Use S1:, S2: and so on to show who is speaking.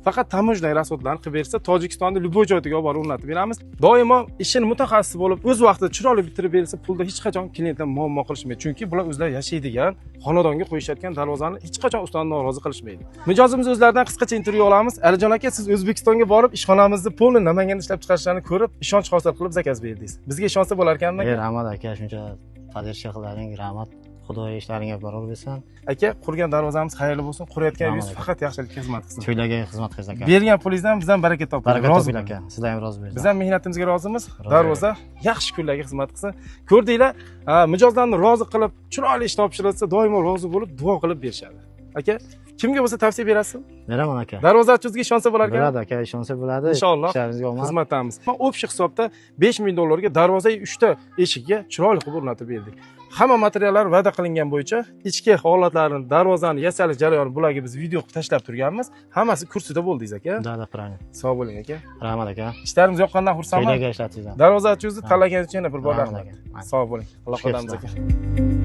S1: Faqat таможенный расход larni qilib bersa, Tojikistonda любой joyga olib borib o'rnatib beramiz. Doimo ishini mutaxassisi bo'lib, o'z vaqtida chiroyli bitirib berilsa, pulda hech qachon klientlar muammo qilishmaydi. Chunki bular o'zlari yashaydigan xonadonga qo'yishayotgan darvozani hech qachon ustani norozi qilishmaydi. Mijozimiz o'zlaridan qisqacha intervyu olamiz. Alijon aka, siz O'zbekistonga borib, ishxonamizni полный Namanganda ishlab chiqarishlarini ko'rib, ishonch hosil qilib заказ berdingiz. Bizga ishonsa bo'lar ekanmi?
S2: Ey, rahmat, aka, shuncha поддержка qilaring, rahmat. Xudo ishlaringga baror bersin.
S1: Aka, qurgan darvozamiz xayrli bo'lsin. Qurayotgan
S2: Rahmat,
S1: uyingiz
S2: aka.
S1: faqat yaxshilikka xizmat qilsin.
S2: To'ylarga xizmat qilsin, aka.
S1: Bergan pulingizdan bizdan baraka toping.
S2: Baraka
S1: Rozi
S2: toping,
S1: bo'ling.
S2: aka. Sizlar ham rozi bo'ling.
S1: Biz ham mehnatimizga rozimiz.
S2: Rozi.
S1: Darvoza yaxshi kunlarga xizmat qilsin. Ko'rdinglar, mijozlarni rozi qilib, chiroyli ish topshirilsa, doimo rozi bo'lib, duo qilib berishadi. Aka, kimga bo'lsa tavsiya berasiz?
S2: Beraman, aka.
S1: Darvozachi ishonsa bo'lar ekan.
S2: Bo'ladi, aka, ishonsa bo'ladi.
S1: Inshaalloh.
S2: Ishlaringizga omad.
S1: Xizmatdamiz. Общий hisobda 5000 dollarga darvoza, 3 ta eshikka chiroyli qilib o'rnatib berdik. Hamma materiallar va'da qilingan bo'yicha ichki holatlarini, darvozani yasalish jarayoni, bularga biz video qilib tashlab turganmiz. Hammasi kursida bo'ldingiz, aka.
S2: Да, правильно.
S1: Sog' bo'ling, aka.
S2: Rahmat, aka.
S1: Ishlarimiz yoqqandan xursandman.
S2: To'ylarga ishlatinglar.
S1: Darvozachi tanlaganingiz uchun yana bir bor
S2: Rahmat,
S1: rahmat.
S2: Aka.
S1: Sog' bo'ling. Aloqadamiz,
S2: Xush
S1: aka.